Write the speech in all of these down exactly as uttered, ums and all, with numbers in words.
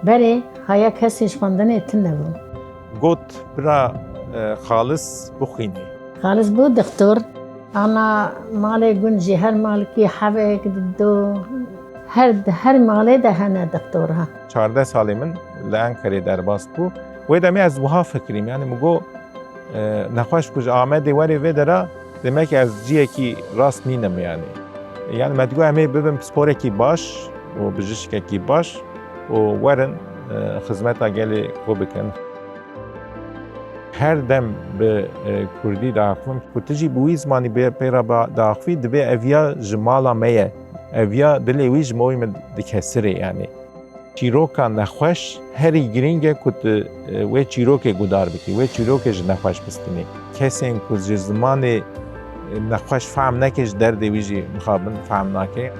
Berê haya kesê ji xwendinê tune bû. Got, bira, e, Xalis bixwînê. Xalis bû dixtor. Ana malê gund jî her malkî hevek dido. Her, her malê de hene dixtor ha. Çardeh salê min li Enqerê derbas bû. Wê demê ez wiha fikirîm, yanî min got, e, nexweş ku ji Amedê were vê dera, demek ez ciyekî rast nînim yanî. Yanî me digot em ê bibin pisporekî baş û bijişkekî baş û werin, e, xizmeta gelê xwe bikin. Her dem bi, e, kurdî diaxivim. Ku tu jî bi wî zimanî bê pê re ba-, diaxivî, dibê ev ya ji mala me ye. Ev ya dilê wî ji me wî min dikesirê yanî. Çîroka nexweş herî girîng e ku tu, e, wê çîrokê guhdar bikî, wê çîrokê ji nexweş bistînî. Kesên ku ji zimanê, e, nexweş fehm neke, ji derdê wî jî mixabin fehm nake.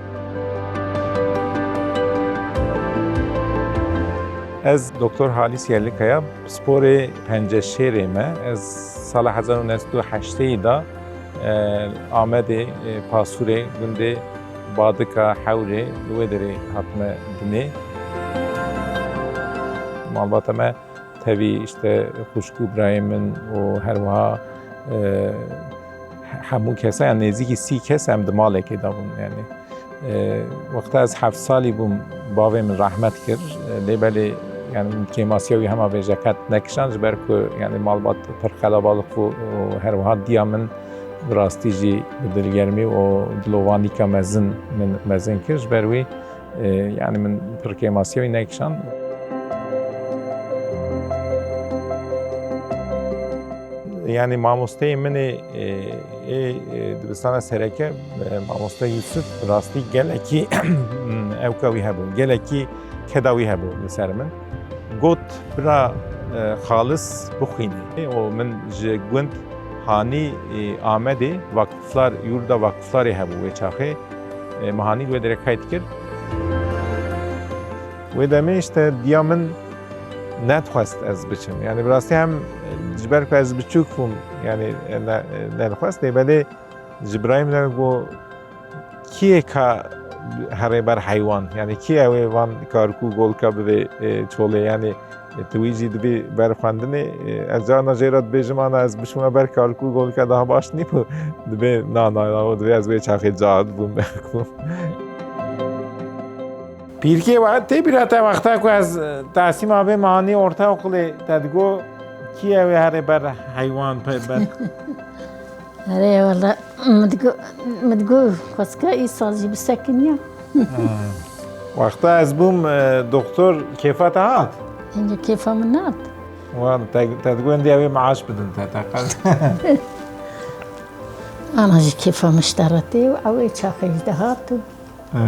Ez Doktor Halîs Yerlikaya, pisporê Penceşêrê me. Ez sala hezar û neh sed û heştê de, e, Amedê, e, Pasûrê, gundê Badika Hewrê, li wê derê hatime dinê. Malbata me tevî, işte, xwişk û birayên min û her wiha, e, hemû kesa, yani nêzîkî sî kes em di malekê de bûn, yani. E, wexta ez heft salî bûm, bavê min rehmet kir. E, lê belê, yani, min kêmasiya wî hema vêje qet nekişand, ji ber ku, yani, malbat pir qelebalix bû û her wiha diya min bi rastî jî bi dilgermî û dilovanîka mezin min mezin kir. Ji ber wî, e, yani min pir kêmasiya wî nekişand. Yani mamosteyê min ê, e, ê, e, dibistana sereke, e, mamoste Yusuf, rastî gelekî ewka wî hebû, gelekî keda wî hebû li ser min. Got, bira, e, Xalis bixwîne. Û min ji gund Hanî, e, Amedê vakıflar, yurda vakıflarê hebû wê çaxê. E, min Hanî li wê derê qeyd kir. Wê demê işte diya min nedixwest ez biçim. Yani bi rastî hem, e, ji ber ku ez biçûk bûm, yani, e, ne, e, nedixwest. Lê belê ji birayê min re got, kî yê ka herê ber heywan? Yani kî ew ê van karkû golka bivê, e, çolê? Yani, e, tu wî jî dibî ber xwendinê, e, ez carna jê re dibêjim, ana ez biçûme ber karkû golka daha baş nîbû? Dibê na, na, na, o dibê ez wê çaxê cahil bûm, berk bûm. Pîrkê we tê bîra te wexta ku ez, e, Tasîma bêm anî ortaokulê, te digo, kî ew ê herê ber heywan, pe-, ber? Erê, wele, min digo, min digo, xwezka îsal jî bisekiniya. Ha. Wexta ez bûm, e, doktor, kêfa te hat? Hingê kêfa min nehat. Wan, te, te digo, hindî ew ê maaş bidin te, te qel. Ana jî kêfa min ji te re tê û ew ê çaxê ji te hat û Ee.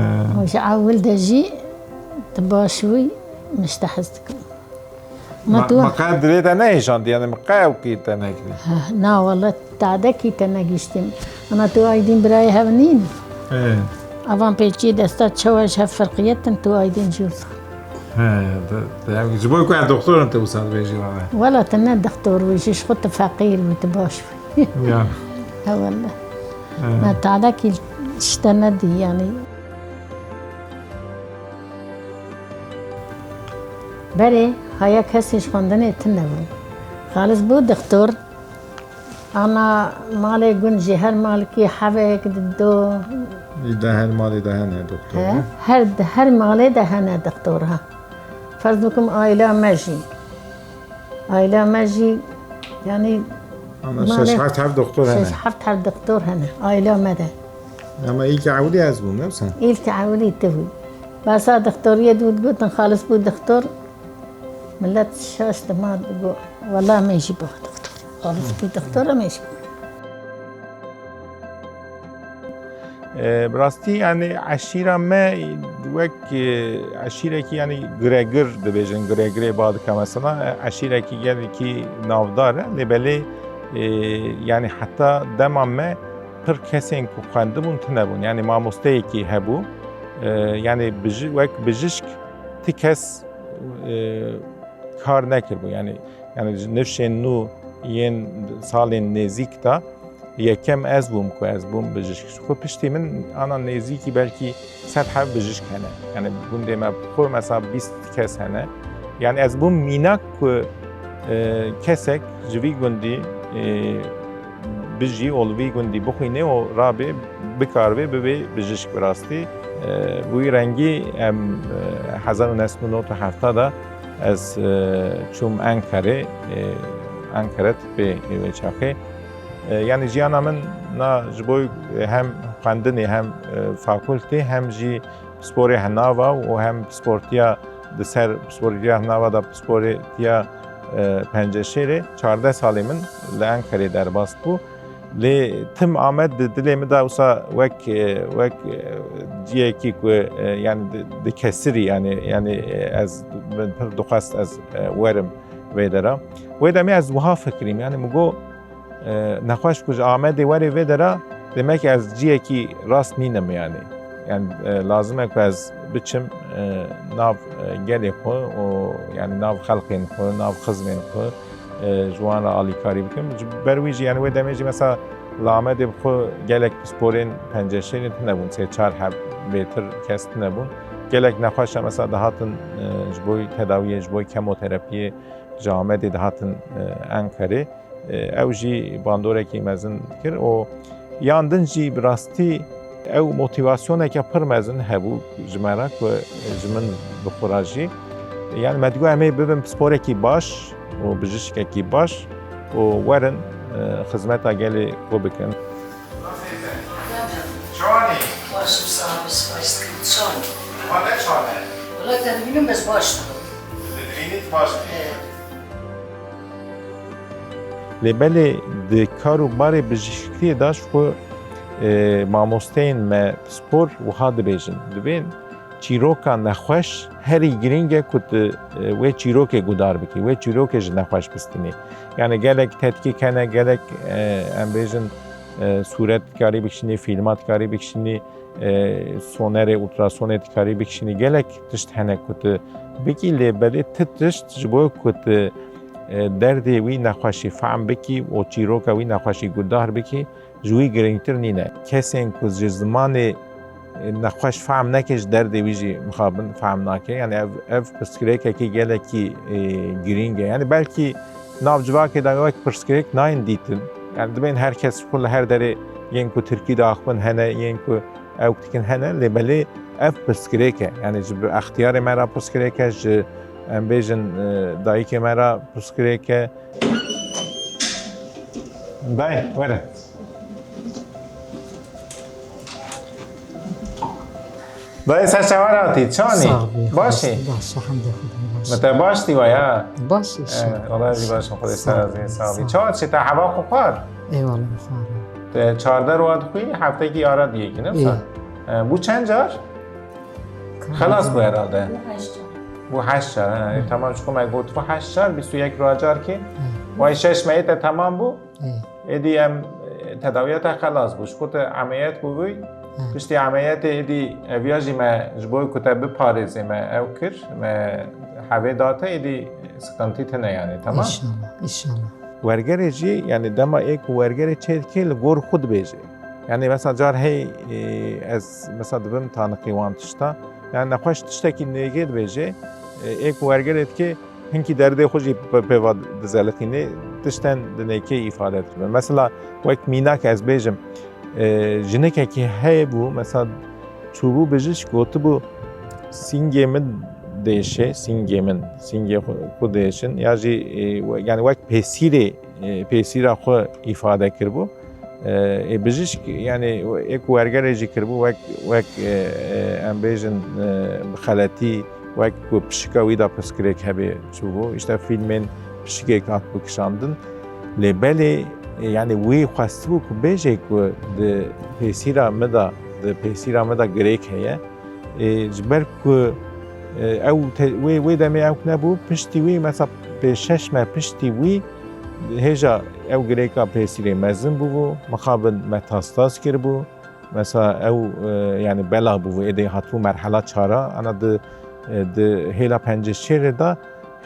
Û ji ewil de jî tu baş bûyî, min ji te hez dikim. Ma Ma, tu ma qe dilê te nehêşand, yani ma qe ew kî te nekirî? Ha, na wele, tade kî te negihiştî. Ana tu aydîn birayê hev nîn? Ee. Avan pêçiyê desta çawa ji hev ferqiyetin, tu aydîn jûr. He, de, de, yani ji bo ku ez doktor im, te wisa dibêjî vane. Wela tu ne doktor bû, ji xwe tu feqîr bû, tu baş bû. Ya. He wele. He. Me tadekî ji te nedî, yanî. Berê haya kesê ji xwendinê tune bû. Xalis bû dixtor. Ana malê gund jî her malkî hevek dido. Î de her malê de hene doktor, He, he? her, her malê de hene dixtor, ha. Ferz bikim aîla me jî. Aîla me jî, yanî Ama malê şeş heft hev doktor hene. şeş heft hev doktor hene, aîla me de. Ama îlk ewilî ez bûm, ne sen? Îlk ewilî tu bû. Besa dixtoriyê dû digotin, Xalis bû dixtor. Millet şaş dima digo, wela me jî bû dixtor. Xalis bû dixtor, me jî bû. E, bi rastî, yani, eşîra me wek, e, eşîrekî, yani, giregir dibêjin, giregirê Badika mesela, e, eşîrekî gelekî navdar e, lê belê, e, yani, heta dema me pir kesên ku xwendibûn tune bûn, yani, mamosteyekî hebû, e, yani, biji-, wek bijişk ti kes, e, kar nekiribû, yani, yani, ji nifşên nû yên salên nêzîk de, Yekem ez bûm ku ez bûm bijîşk. Ji xwe piştî min ana nêzîkî belkî sed heb bijîşk hene. Yani gundê me bi xwe mesela bîst kes hene. Yani ez bûm mînak ku, e, kesek ji vî gundî, e, bijî û li vî gundî bixwîne û rabê bikaribe bibe bijîşk bi rastî. E, bi wî rengî em, e, hezar û neh sed û nod û heft de ez, e, çûm Enqerê, e, Enqere tibbê wê çaxê. E, yani jiyana min na ji bo, e, hem xwendinê hem, e, fakultê hem jî pisporê hinava û hem pisportiya di ser pisportiya hinava de pisporê tiya, e, penceşêrê çardeh salê min li Enqerê derbas bû. Lê tim Amed di dilê min de wisa wek, e, wek, e, ciyekî ku, e, yani di, di kesirî yani, yani, e, ez min pir dixwest ez, e, werim vê dera. Wê demê ez wiha fikirîm, yani min got, e, nexweş ku ji Amedê werê vê dera, demek ez ciyekî rast nînim yani. Yani, e, lazim e ku ez biçim, e, nav, e, gelê xwe û yani nav xelkên xwe, nav xizmên xwe, e, ji wan re alîkarî bikim. Ji ber wî jî, yani wê demê jî mesela li Amedê bi xwe gelek pisporên penceşêrê tune bûn, sê çar heb bêtir kes tune bûn. Gelek nexweşa mesela dihatin, e, ji bo tedawiyê, ji bo kemoterapiyê ji Amedê dihatin, e, Enqerê. E, ew jî bandorekî mezin dikir û yan din jî bi rastî ew motivasyoneke pir mezin hebû ji me re ku ji min bi xwe re jî. Yani me digot em ê bibin pisporekî baş û bijîşkekî baş û werin, e, xizmeta gelê xwe bikin. Çawanî? Baş im, sağ ol, spas dikim. Çawanî? Ma ne çawanî? Wela te dibînim, bes baş dibim. Li dirînî baş dibî. Evet. Lê belê di kar û barê bijîşkiyê de ji xwe, e, mamosteyên me pispor wiha dibêjin. Dibên çîroka nexweş herî girîng e ku tu, e, wê çîrokê guhdar bikî, wê çîrokê ji nexweş bistînî. Yani gelek tetkîk hene, gelek, e, em bêjin, e, sûret dikarî bikişînî, fîlma dikarî bikişînî, e, sonerê, ultrasonê dikarî bikişînî. Gelek tişt hene ku tu bikî, lê belê ti tişt ji bo ku tu, e, derdê wî nexweşî fehm bikî û çîroka wî nexweşî guhdar bikî, ji wî girîngtir nîne. Kesên ku ji zimanê, e, nexweş fehm neke, ji derdê wî jî mixabin fehm nake. Yani ev, ev pirsgirêkekî gelekî, e, girîng e. Yani belkî nav civakê de wek pirsgirêk nayên dîtin. Yani dibên her kes xwe li her derê yên ku tirkî diaxivin hene, yên ku ew dikin hene, lê belê ev pirsgirêk e. Yani ji bi extiyarê me re pirsgirêk e, ji, em bêjin, e, dayikê me re pirsgirêk e. Dayê, were. Dayê, ser çavan hatî, çawanî? Sağ ol, baş î? Baş, elhamdülillah, baş. Me te baş dî wa ya? Baş, inşallah. Evet, Allah jî baş, Xwedê ser razî, sağ ol. Çawa çi te heva xwe xwar? Eyvallah, sağ ol. Te çardeh roj dixwî, heftekî ara diyekî, ne? Ê. E, bû çend car? Xelas bû herhalde. Bû heşt car. Bû heşt car, he. Hı. Tamam, çiqo me got, bû heşt car, bîst û yek roja car kî. Hı. Way şeş mehê te tamam bû. Hı. Êdî em, e, tedawiya te xelas bû. Çiqo te emeliyat bûbûy. Hı. Piştî emeliyatê êdî eviya jî me ji bo ku te biparêzê me ew kir. Me hevê da te, êdî sıkıntı tine yani, tamam? İnşallah, inşallah. Wergerê jî, yani dema ê ku wergerê çê dikê li gor xwe dibêje. Yani mesela car hey, e, ez mesela dibim taniqî wan tişta. Yani nexweş tiştekî nêgê dibêje, e, ê ku wergerê dikê hinkî derdê xwe jî pe-, pêva dizelixîne, tişten di nêkê îfade dikibe. Mesela wek mînak ez bêjim, e, jinekekî heye bû, mesela çûbû bijîşk gotibû, sîngê min dêşe, sîngê min, sîngê xwe, xwe dêşin, ya jî, e, we-, yani wek pêsîrê, e, pêsîra xwe îfade kiribû. E, ê bijîşk, yani ê ku wergerê jî kiribû, wek, wek, e, e, em bêjin, e, bi xeletî, wek ku pişika wî de pirsgirêk hebê çûbû. Îşte fîlmên pişikê hatibû kişandin. Lê belê, e, yani wî xwestibû ku bêje ku di pêsîra min de, di pêsîra min de girêk heye. Ê, ji ber ku, e, ew te-, wê, wê demê ew nebû, piştî wî, mesela pê şeş meh piştî wî, hêja ew girêka pêsîrê mezin bûbû, mixabin metastaz kiribû. Mesela ew, e, yani bela bûbû, êdî hatibû merhela çara, ana di, e, di hêla pencê şêrê de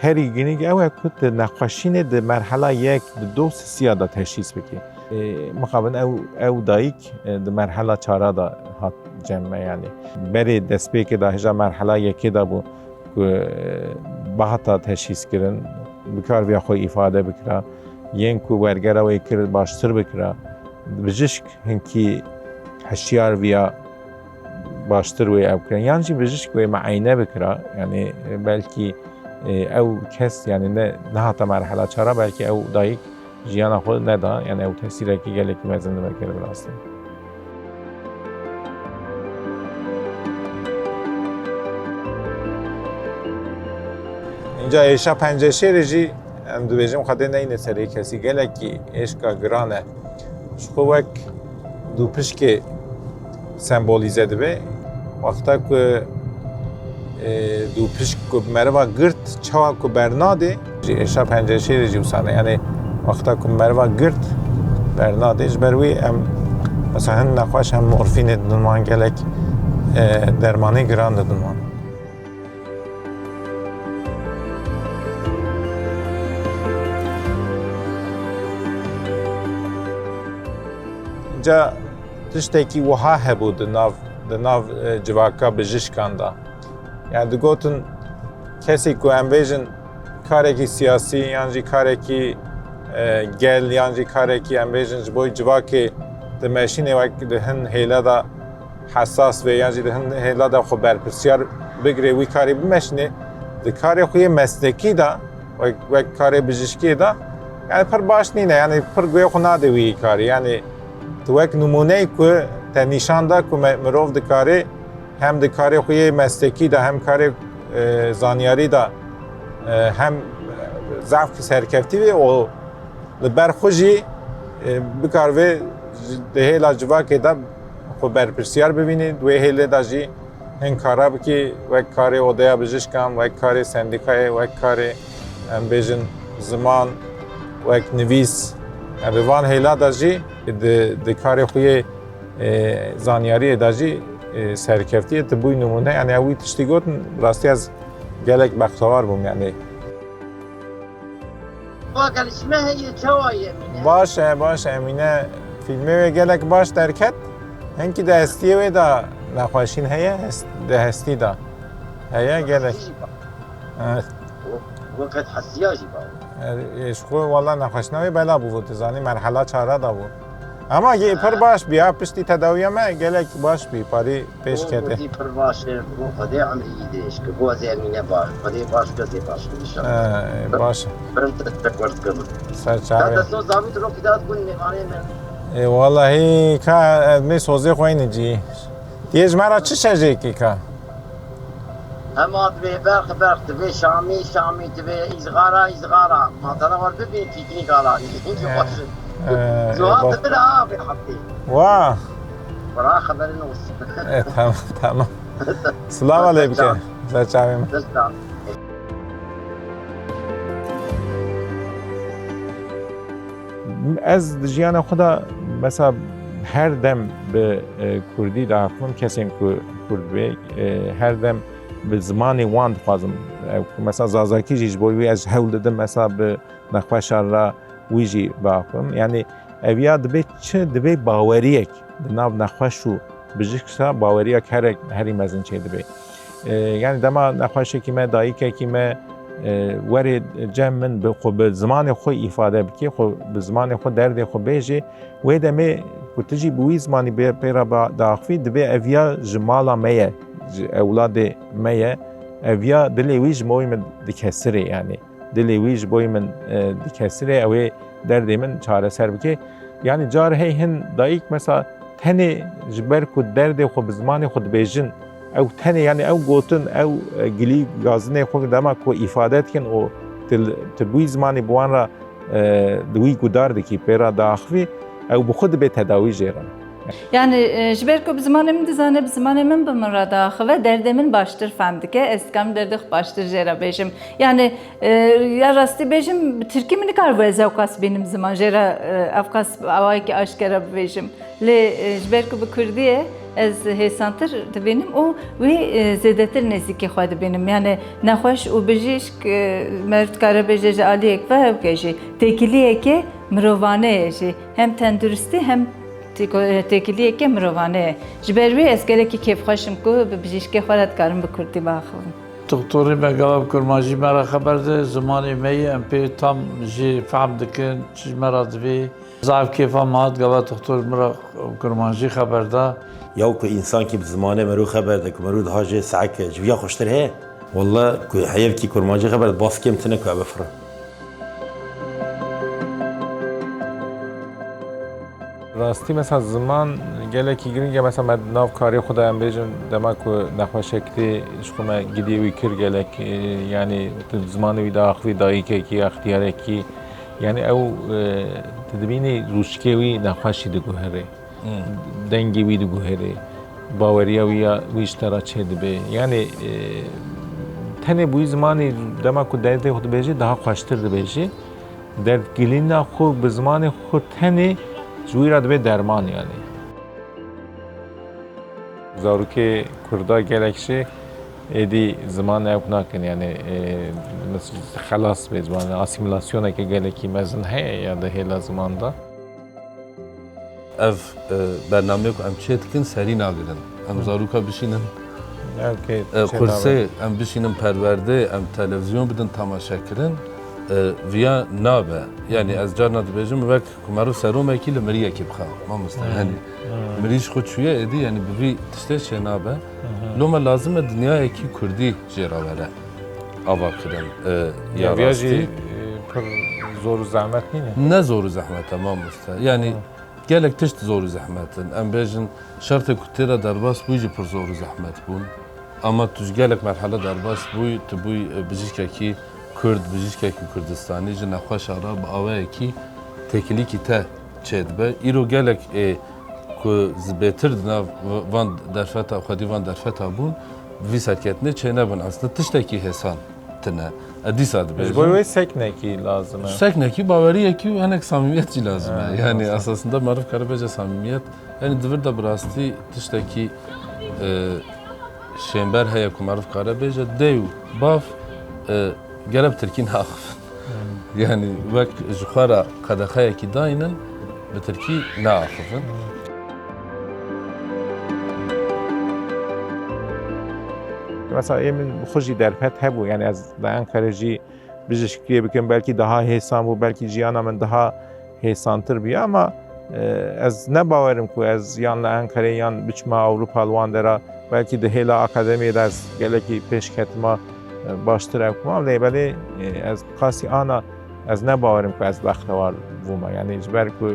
herî girîng ew e ku tu nexweşînê di merhela yek, di do sisiya de teşhîs bikî. E, mixabin ew, ew dayik, e, di merhela çara de hat cem me, yanî berê destpêkê de hêja merhela yekê de bû ku, e, bihata teşhîskirin, bikar viya xwe îfade bikira, yên ku wergera wê kir baştir bikira, bijişk hinkî hişyar viya baştir wê ew kirin. Yan jî bijişk wê meeyne bikira. Yanî, e, belkî, e, ew kes, yanî ne, nehata merhela çara, belkî ew dayik jiyana xwe neda. Yanî ew tesîrekî gelekî mezin li me kir bi rastî. Înca êşa penceşêrê jî, em dibêjim, xwedê neyne serê kesî, gelekî êşka giran e. Ji xwe wek dûpişkê sembolîze dibe. Wexta ku, e, dûpişk ku meriva girt, çawa ku bernadê, jî êşa penceşêrê jî wisa ne. Yanî wexta ku meriva girt bernadê, ji ber wî em mesela hin nexweş hem morfînê didin wan, gelek, e, dermanê giran didin wan. Ca tiştekî wiha hebû di nav, di nav, e, civaka bijişkan de. Yani digotin kesê ku em bêjin karekî siyasî yan jî karekî, e, gel yan jî karekî em bêjin ji bo civakê dimeşînê wek di hin hêla de hesas be yan jî di hin hêla de xwe berpirsiyar bigire wî karê bimeşîne, di karê xwe yê meslekî de wek, wek karê bijişkiyê de, yani pir baş nîne, yani pir guhê xwe nade wî karî. Yani tu wek nimûneyê ku te nîşan da ku me, mirov dikare hem di karê xwe yê meslekî de hem karê, e, zanyarî de, e, hem zaf serkeftî bê û li ber xwe jî, e, bikar vê di hêla civakê de xwe berpirsiyar bibînî, di wê hêlê de jî hin kara bikî, wek karê odeya bijişkan, wek karê sendîkayê, wek karê, em bêjin, ziman, wek nivîs. Em bi van hêla de jî di, di karê xwe yê, e, zanyariyê de jî, e, serkeftiyê tu bûyî nimûne. Yani ew wî tiştî gotin, rastî ez gelek bextewar bûm yani. Bakalışma heye çawa yemine? Baş e, baş e, Emîne. Fîlmê wê gelek baş derket. Hinkî di hestiyê wê de nexweşîn heye, hest, di hestî de. Heye gelek. Hestî jî ba. Evet. O, o qet hestiya jî ba. E, e, ji xwe wala nexweşina wê bela bû, tu zanî, merhela çara da bû. Ama yê pir baş bî, ha, piştî tedawiya me gelek baş bî, parî pêş kete. Xwedê pir baş e, bo Xwedê emrî dirêj ke, bo ez ê Emîne baş, Xwedê baş ke, ez ê baş ke, înşallah. Ee, baş. Pir teşekkür dikim. Ser çavê. Te destno zabî tu rokî dat bûn mêvanê min. Ê, wallahî ka, ez mê sozê xwe yînî cî. Tê ji me re çi çêjekî ka? Hema divê berx, berx, divê şamî, şamî, divê îzgara, îzgara. Matana war bibî, pîknîk alanî. Hincî xweş in. Ee, Zuha e, dibir a vê heftê. Wa. Bira xeberin olsun. E, tamam, tamam. Silav alê bike. Ser çavê min. Ser çavê. Ez di jiyana xwe de mesela her dem bi, e, kurdî diaxivim, kesên ku kurd be, e, her dem bi zimanê wan dixwazim. Ew ku mesela zazakî jî ji bo wî ez hewl didim mesela bi nexweşa re wî jî biaxivim. Yani eviya dibe çi? Dibe baweriyek di nav nexweş û bijîşk de baweriyek herek, herî mezin çêdibe. E, yani dema nexweşekî me, dayikekî me, e, were cem min bi xwe, bi zimanê xwe îfade bike, xwe, bi zimanê xwe derdê xwe bêje, wê demê ku tu jî bi wî zimanî bê, pê re ba, diaxivî, dibe eviya ji mala me ye, ji ewladê me ye, eviya dilê wî ji bo wî min dikesirê yani. Dilê wî ji bo min, e, dikesire, ew ê derdê min çareser bike. Yani car hey hin dayik mesela tenê ji ber ku derdê xwe bi zimanê xwe dibêjin, ew tenê, yani ew gotin, ew, e, gilî gazinê xwe dema ku îfade dikin û tu, tu bi wî zimanî bi wan re, e, di wî gudar dikî, pê re diaxivî, ew bi xwe dibe tedawî jê re. Yani, e, ji ber ku bi zimanê min dizane, bi zimanê min bi min re diaxive, derdê min baştir fehm dike, ez dikarim derdê xwe baştir jê re bêjim. Yani, e, ya rastî bêjim, bi tirkî min nikaribû ez ewqas bînim ziman, jê re, e, ewqas awayekî aşkera bibêjim. Lê, e, ji ber ku bi kurdî ye, ez hêsantir dibînim û wî, e, zêdetir nêzîkî xwe dibînim. Yani, nexweş û bijîşk, e, meriv dikare bêje ji aliyek ve hewke jî têkiliyekê Mirovane ye jî. Hem tenduristî hem têko-, têkiliyeke mirovane ye. Ji ber wê ez gelekî kêfxweş im ku bi bijîşkê xwe re dikarim bi kurdî biaxivim. Doktorê me gava bi kurmancî me re xeber de, zimanê me yê, em pê tam jê fehm dikin, çi ji me re divê. Zaf kêfa me hat gava doktor min re kurmancî xeber da. Yaw ku însankî bi zimanê merû xeber de, ku merû diha jê seheke, ji viya xweştir heye? Walla ku heyevkî kurmancî xeber de, bas kêm tine ku ev bifire. Rastî, mesela, ziman gelekî girîng e. Mesela, me nav karê xwe de, em bêjin, dema ku nexweşek tê, ji xwe me gidiyê wî kir gelek, e, yanî tu zimanê wî diaxivî, dayikekî, extiyarekî, yanî ew, e, tu dibînî rûşikê wî nexweş jî diguherê. Hmm. Dengê wî diguherê. Baweriya wî ya, wî ji te re çêdibe. Yanî, e, tenê bi wî zimanî dema ku derdê xwe dibêjî, daha xweştir dibêjî. Derdgilîna xwe bi zimanê xwe tenê ji wî re dibe derman, yanî. Zarokê kurda gelek jî êdî ziman ew nakin, yanî, e, xelas bê ziman, asîmîlasyoneke gelekî mezin heye ya di hêla ziman de. Ev, e, bernameyê ku em çê dikin serî nagirin. Em Hı. zaroka bişînin, Ew kê e, çê qursê, nabe. Em bişînin perwerdê, em televîzyon bidin temaşekirin, e, viya nabe. Yanî Hı. ez carna dibêjim, wek ku meriv seromekî li miriyekî bixe, mamoste. Hı. Yanî Hı. mirî ji xwe çûye êdî, yanî bi vî tiştê çê nabe. Hı hı. Loma lazim e dinyayekî kurdî jê re were ava kirin, e, ya Ya viya rastî. jî, e, pir zor û zehmet nîne? Ne zor û zehmet e, mamoste. Yanî Hı. gelek tişt zor û zehmet in. Em bêjin, şertê ku tê de derbas bûyî jî pir zor û zehmet bûn. Ama tu ji gelek merhele derbas bûyî, tu bûyî, e, bijîşkekî kurd, bijîşkekî kurdistanî, ji nexweşa re bi awayekî têkilîkî te çêdibe. Îro gelek ê ku zibêtir di nav van derfeta, xwedî van derfeta bûn, vî serketinê çênebûn. Aslında tiştekî hêsan tine. E, dîsa dibêjim. Ji bo wê seknekî lazim e. Seknekî, baweriyekî û hinek samîmiyet jî lazim e. Ha, Yanî lazim. esasında meriv kare bêje samîmiyet. Yanî di vir de bi rastî tiştekî, e, şênber heye ku meriv kare bêje, dê û bav, e, gere bi tirkî naxivin. Hmm. Yanî wek ji xwe re qedexeyekî daynin, bi tirkî naaxivin. Mesela ê min bi xwe jî derfet hebû, yanî ez li Enqere jî bijîşkiyê bikim, belkî daha hêsan bû, belkî jiyana min daha hêsantir bûye, ama, e, ez ne bawerim ku ez yan li Enqerê yan biçime Ewropa li wan dera, belkî di hêla akademiyê de ez gelekî pêş ketima, e, baştir ew kuma, lê belê, e, ez qasî ana ez ne bawerim ku ez bextewar bûme. Yanî ji ber ku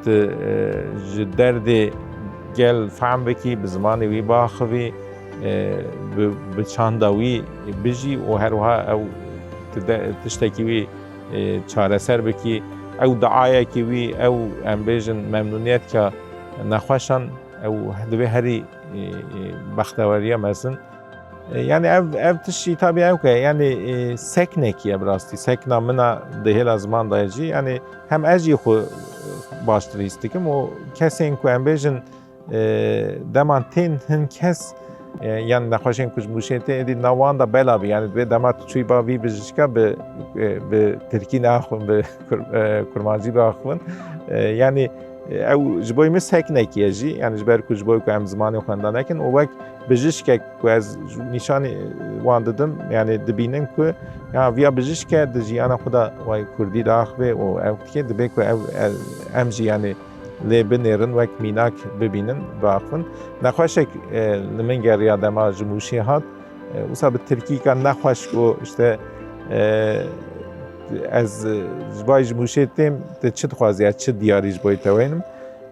tu, e, ji derdê gel fehm bikî, bi zimanê wî biaxivî, e, bi, bi çanda wî bijî û her wiha ew tu de, tiştekî wî, e, çareser bikî. Ew diayekî wî, ew, em bêjin, memnûniyetka nexweşan, ew divê herî, e, e, bexteweriya mezin. E, yanî ev, ev tiştî tabî ew ke, yanî, e, seknekî ye bi rastî. Sekna min a di hêla ziman de ye jî. Yanî hem ez jî xwe, e, baştir hîs dikim û kesên ku em bêjin, e, dema tên hin kes, e, yan nexweşên ku ji Mûşê tên êdî nav wan de bela bî. Yanî divê dema tu çûyî ba vî bijîşka bi, e, bi tirkî neaxivin, bi kur-, e, kurmancî biaxivin. E, yanî, e, ew ji bo min seknekî ye jî. Yanî ji ber ku ji bo ku em zimanê xwe wenda nekin û wek bijîşkek ku ez nîşanî wan didim, yanî dibînin ku ya viya bijîşke di jiyana xwe de way kurdî diaxive û ew dikê, dibê ku ew, ev, em jî yanî lê binêrin, wek mînak bibînin, biaxivin. Nexweşek, e, li min geriya dema ji Mûşê hat, e, wisa bi tirkîka nexweş got, işte, e, ez, e, ji bay ji Mûşê têm, tu çi dixwazî, ez çi diyarî ji bo te wênim?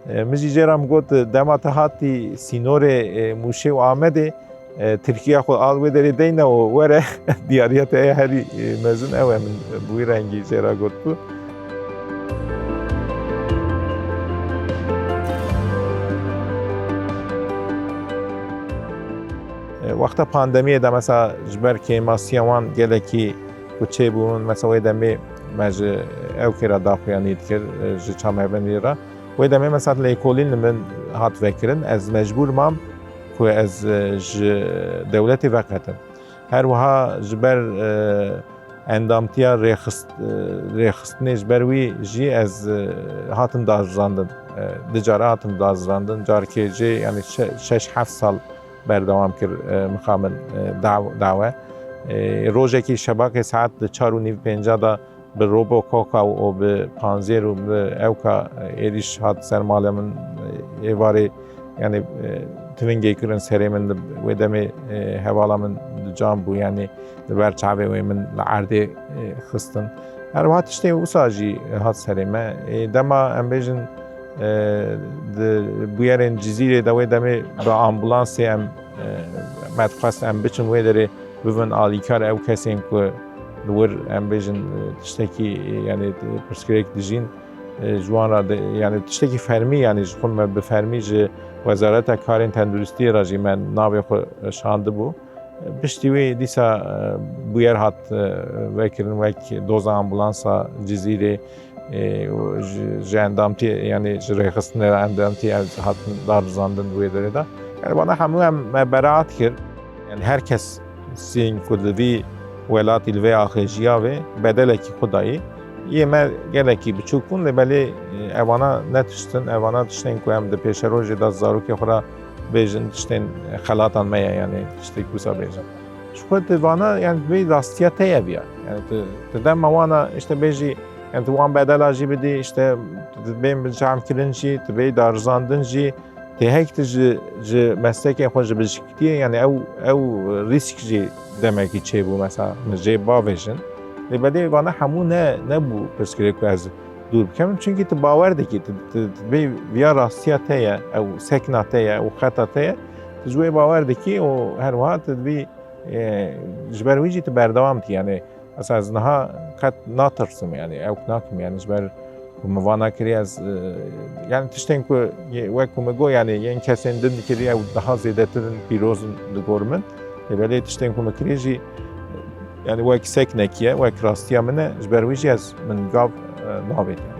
E, min jî jê re min got, dema te hatî sînorê, e, Mûşê û Amedê, e, Tirkiya xwe al wê derê deyne û were diyariya te ye herî, e, mezin ew e, min bi wî rengî jê re gotibû. E, wexta pandemiyê de mesela ji ber kêmasiya wan gelekî ku çêbûn, mesela wê demê me ji ew kê re daxuyanî dikir, e, ji çamevanî re. Wê demê mesela lêkolîn li min hat vekirin, ez mecbûr mam ku ez, e, ji dewletê veqetim. Her wiha ji ber, e, endamtiya rêxist-, e, rêxistinê ji ber wî jî ez, e, hatim darizandin. E, du cara hatim darizandin. Carkê jê, yanî şe-, şeş heft sal berdewam kir, e, mixabin, e, daw-, dawe. E, rojekî şebakê saet di çar û nîv pênca de bi robo koka û bi panzêr û bi ewka, e, êrîş hat ser malê min, e, êvarê, yanî, e, tivingê kirin serê min, di wê demê, e, hevala min di can bû, yanî li ber çavê wê min li erdê, e, xistin. Her wiha tiştê wisa jî hat serê me. E, dema em bêjin, e, di bûyerên Cizîrê de wê demê bi ambulansê em, e, me dixwest em biçin wê derê bibin alîkar ew kesên ku li wir em bêjin, e, tiştekî, e, yanî, e, pirsgirêk dijîn, e, ji wan re de, yanî tiştekî fermî, yanî ji xwe me bi fermî ji Wezareta Karên Tenduristiyê re jî me navê xwe şandibû. Piştî wê dîsa, e, bûyer hat, e, vekirin wek doza ambulansa Cizîrê, e, û ji, ji endamtî, yanî ji rêxistinê re endamtî ev hatin darizandin di wê derê de. Yanî vana hemû em me beraat kir. Yanî her kes sîn ku di vî welatî li vê axê jiya vê bedelekî xwe dayî. Yê me gelekî biçûk bûn, lê belê, e, evana ne tiştin, evana tiştên ku em di pêşerojê de zarokê xwe re bêjin, tiştên xelatan me ye, yanî tiştê ku wisa bêjin. Ji xwe di vana, yanî vê rastiya te ye viya. Yanî tu, tu dema wana, işte bêjî, yanî tu wan bedela jî bidî, işte tu bên bi çavkirin jî, tu bê darizandin jî, tê hek tu ji, ji meslekê xwe ji bijîktiyê, yanî ew, ew rîsk jî demekî çêbû, mesela min jê bavêjin. Lê belê vana hemû ne, nebû pirsgirêk ku ez dûr bikemin. Çunkî tu bawer dikî, tu, tu, tu vê viya rastiya te ye, ew sekna te ye, ew xeta te ye, tu ji wê bawer dikî û her wiha tu divî, e, ji ber wî jî tu berdewam dikî. Yanî, mesela ez niha qet natirsim, yanî, ew nakim, yanî, ji ber ku min vana kirî ez, e, yanî, tiştên ku yê, wek ku min got, yanî, yên kesên din dikirî ew daha zêdetir in, pîroz in li gor min. Lê belê tiştên ku min kirî jî, yanî, wek seknekî ye, wek rastiya min e, ji ber wî jî ez min gav, e, navêt, yanî.